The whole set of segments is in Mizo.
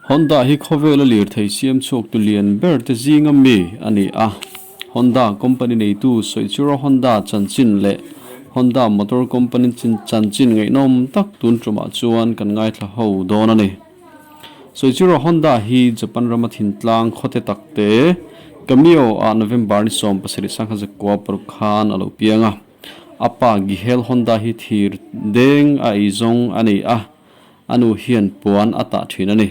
Honda hi khawvela lirthei siam chhuaktu lian ber te zinga mi a ni a. Honda company neitu Soichiro Honda chanchin leh Honda Motor Company chanchin ngaihnawm tak tun tumah chuan kan ngaithla ho dawn a ni. Soichiro Honda hi Japan rama thintlang khawte tak te Kamio ah November ni 17 sangha zakua paruk khan a lo piang a. A pa Gihel Honda hi thir deng a eizawng a ni a. A nu hian puan a tah thin a ni.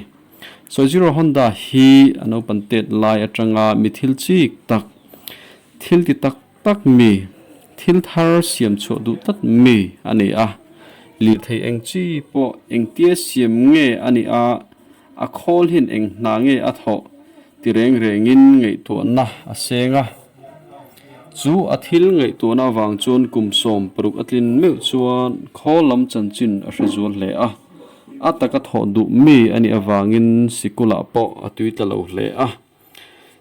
Soichiro Honda hi a naupan tet lai atanga mi thil chik tak, thil ti tak tak mi, thil thar siam chhuah duh tlat mi a ni a. Lirthei eng chi pawh engtia siam nge a nih a, a khawl hian eng hna nge a thawh ti reng rengin ngaihtuahna a seng a. Chu a thil ngaihtuahna avang chuan kum 60 a tlin meuh chuan khawl lam chanchin a hre zual hle a. A taka thawh duh mi a nih avangin sikulah pawh a tui tla lo hle a.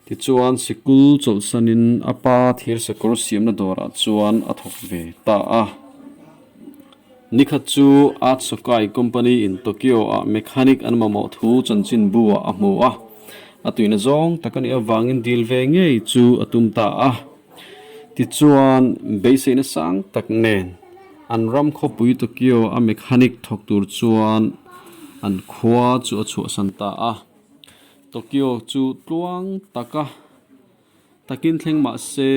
Tichuan sikul chawlhsanin a pa thir sakawr siamna dawrah chuan a thawk ve ta a. Nikhat chu Art Sokai Company in Tokyo ah mechanic an mamawh thu chanchin bu ah a hmu a. A tuina zawng tak a nih avangin dil ve ngei chu a tum ta a. Tichuan beiseina sang tak nen an ram khawpui Tokyo a mechanic thawk tur chuan an khua chu a chhuahsan ta a. Tokyo chu tluang taka takin thleng mah se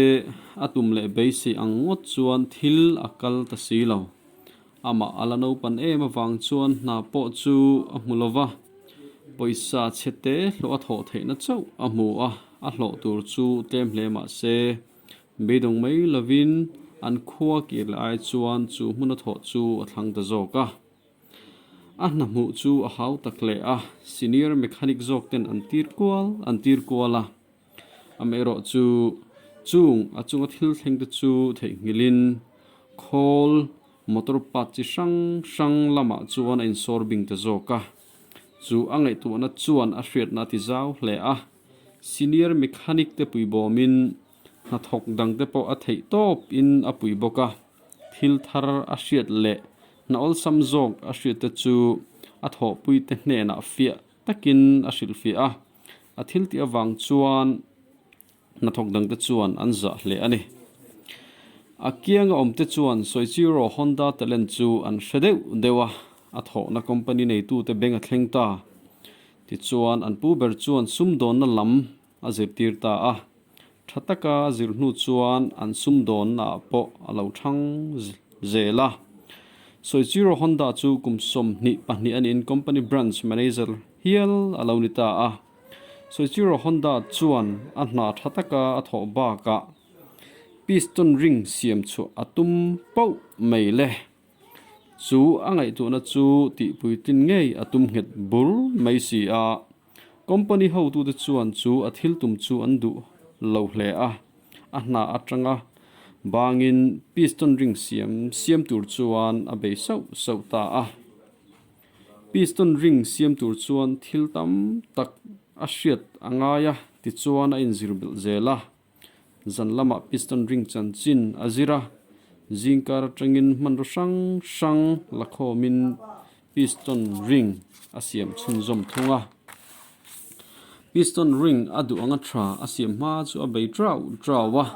a tum leh beisei ang ngawt chuan thil a kal ta si lo. Amah a la naupan em avang chuan hna pawh chu a hmu lo va, pawisa chhe te hlawh a thawh theihna chauh a hmu a, a hlawh tur chu tlem hle mah se beidawng mai lovin an khua kir leh ai chuan chu hmun a thawh chu a thlang ta zawk a. A hna hmuh chu a hau tak hle a, senior mechanic zawk ten an tir kual an tir kual a. Amaherawh chu chung a chunga thil thleng te chu theihnghilhin khawl motor part chi hrang hrang lamah chuan a insawr bing ta zawk a. Chu a ngaihtuahna chuan a hriatna a ti zau hle a. Senior mechanic te puibawmin hnathawk dang te pawh a theih tawp in a pui bawk a. Thil thar a hriat leh hna awlsam zawk a hriat te chu a thawhpui te hnenah fiah takin a hrilhfiah a. A thil tih avang chuan hnathawk dangte chuan an zah hle a ni. A kianga awmte chuan Soichiro Honda talent chu an hre deuh deuh a, a thawhna company neitute beng a thleng ta. Tichuan an pu ber chuan sumdawnna lam a zirtir ta a, tha taka a zir hnu chuan an sumdawnna ah pawh a lo thang zel a. Soichiro Honda chu kum 22 a niin company branch manager hial a lo ni ta a. Soichiro Honda chuan a hna tha taka a thawh bakah piston ring siam chhuah a tum pauh mai le. Chu a ngaihtuahna chu tihpuitlin ngei a tum nghet bur mai si a. Company hotute chuan chu a thil tum chu an duh lo hle a, a hna atanga bangin piston ring siam siam tur chuan a bei sauh sauh ta a. Piston ring siam tur chuan thil tam tak a hriat a ngai a, tichuan a inzir belh zel a. Zan lamah piston ring chanchin a zir a, zingkar atangin hmanraw hrang hrang la khawmin piston ring a siam chhunzawm thung a. Piston ring a duh anga tha a siam hma chu a bei trauh trauh a.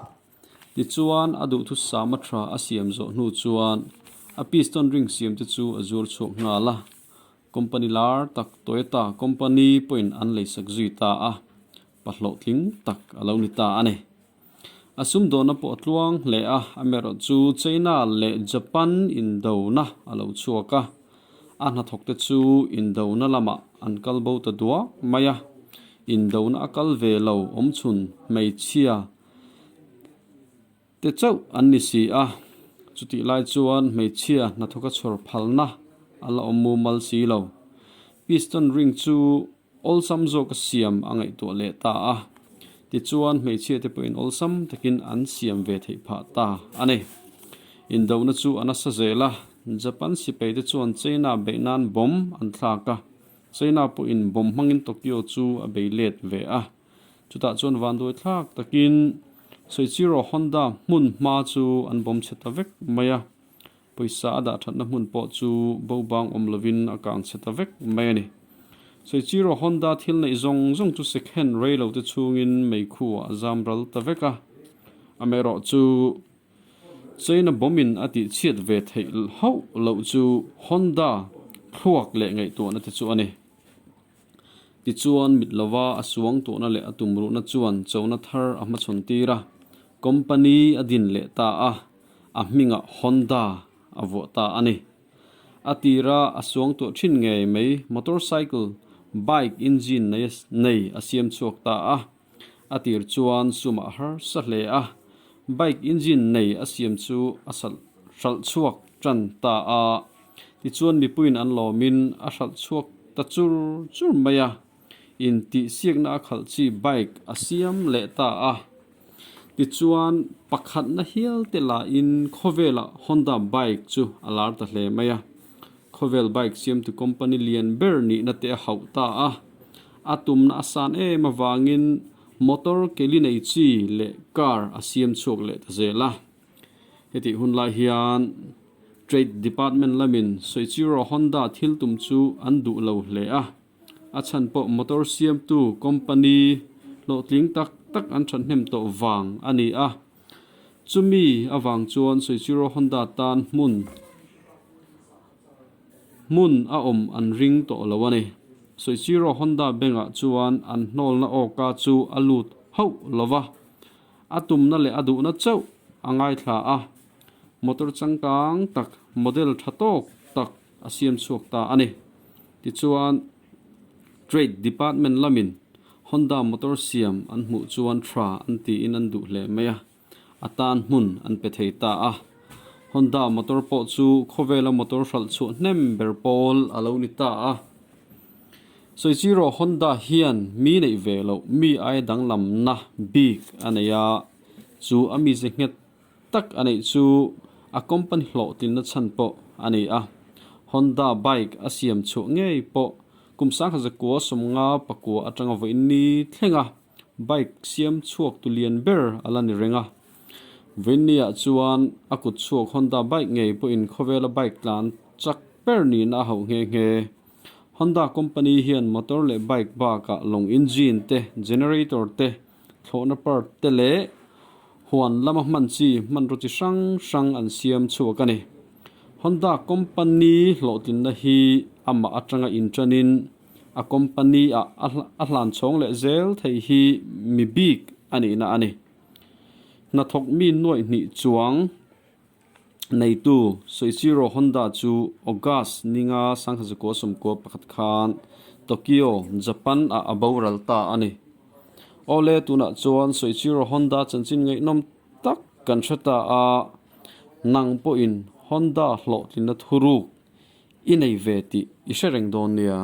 Tichuan a duhthusam a tha a siam zawh hnu chuan a piston ring siam te chu a zuar chhuak nghal a. Company lar tak Toyota company pawhin an leisak zui ta a, pa hlawhtling tak a lo ni ta a ni. A sumdawnna pawh a tluang hle a, amaherawh chu China leh Japan indona a lo chhuak a, a hnathawk te chu indona lamah an kal bo ta duak mai a, indona a kal ve lo awmchhun hmeichhia te chauh an ni si a, chutih lai chuan hmeichhia hnathawka chhawr phalna a la awm mumal si lo. Piston ring chu awlsam zawka siam a ngaihtuah leh ta a, tichuan hmeichhia te pawhin awlsam takin an siam ve theih phah ta a ni. Indona chu a nasa zel a, Japan sipai te chuan China beih nan bomb an thlak a, China pawhin bomb hmangin Tokyo chu a bei let ve a. Chutah chuan vanduai thlak takin Soichiro Honda hmun hma chu an bawm chhe ta vek mai a, pawisa a dah thatna hmun pawh chu bo bang awm lovin a kang chhe ta vek mai a ni. Soichiro Honda thil neih zawng zawng chu second rei lo te chhungin meikhu ah a zam ral ta vek a. Amaherawhchu China bomb in a tih chhiat ve theih hauh loh chu Honda thluak leh ngaihtuahna te chu a ni. Tichuan mit lova a suang tuahna leh a tumruhna chuan chona thar a hmachhawn tir a, company a din leh ta a, a hmingah Honda a vuah ta a ni. A tira a suang tuah thin ngei mai motorcycle, bike engine nei nei a siam chhuak ta a, a tir chuan sumah a harsa hle a, bike engine nei a siam chu a hralh chhuak tan ta a. Tichuan mipuiin an lawmin a hralh chhuak ta chur chur mai a, intihsiakna a khalh chi bike a siam leh ta a. Tichuan pakhatna hial te lahin khawvelah Honda bike chu a lar ta hle mai a, khawvel bike siamtu company lian ber nihna te a hauh ta a. A tumna a san em avangin motor keli nei chi leh car a siam chhuak leh ta zel a. Hetih hun lai hian Trade Department lamin Soichiro Honda thil tum chu an duh lo hle a, a chhan pawh motor siamtu company hlawhtling tak tak an thahnem tawh vang a ni a. Chumi avang chuan Soichiro Honda tan hmun hmun a awm an ring tawh lo a ni. Soichiro Honda bengah chuan an hnawlna awka chu a lut hauh lo va. A tumna leh a duhna chauh a ngaithla a, motor changkang tak model tha tawk tak a siam chhuak ta a ni. Tichuan, Trade Department lamin Honda motor siam an hmuh chuan tha an tiin an duh hle mai a, a tan hmun an pe thei ta a. Honda motor pawh chu khawvela motor hralh chhuah hnem ber pawl a lo ni ta a. Soichiro Honda hian mi neih ve loh mi aia danglamna bik a nei a, chu a mize nghet tak a neih chu a company hlawhtlinna chhan pawh a ni a. Honda bike a siam chhuah ngei pawh kum 1900 59 atanga vawiin ni thlenga bike siam chhuak tu lian ber a la ni reng a. Vawiin niah chuan a kut chhuak Honda bike ngei pawhin khawvela bike tlan chak ber niin a hauh nghe nghe. Honda company hian motor leh bike bakah lawng engine te, generator te, thlawhna part te leh huan lama hman chi hmanraw chi hrang hrang an siam chhuak a ni. Honda company hlawhtlinna hi amah atanga inṭanin a company ah a hlan chhawng leh zel thei hi mi bik a nihna a ni. Hnathawk mi nuaih hnih chuang. Neitu Soichiro Honda chu August ninga 1991 khan Tokyo, Japan ah a boral ta a ni. Awle tunah chuan Soichiro Honda chanchin ngaihnawm tak kan hre ta a, nang pawhin Honda hlawhtlinna thuruk i nei ve tih i hre reng dawn nia.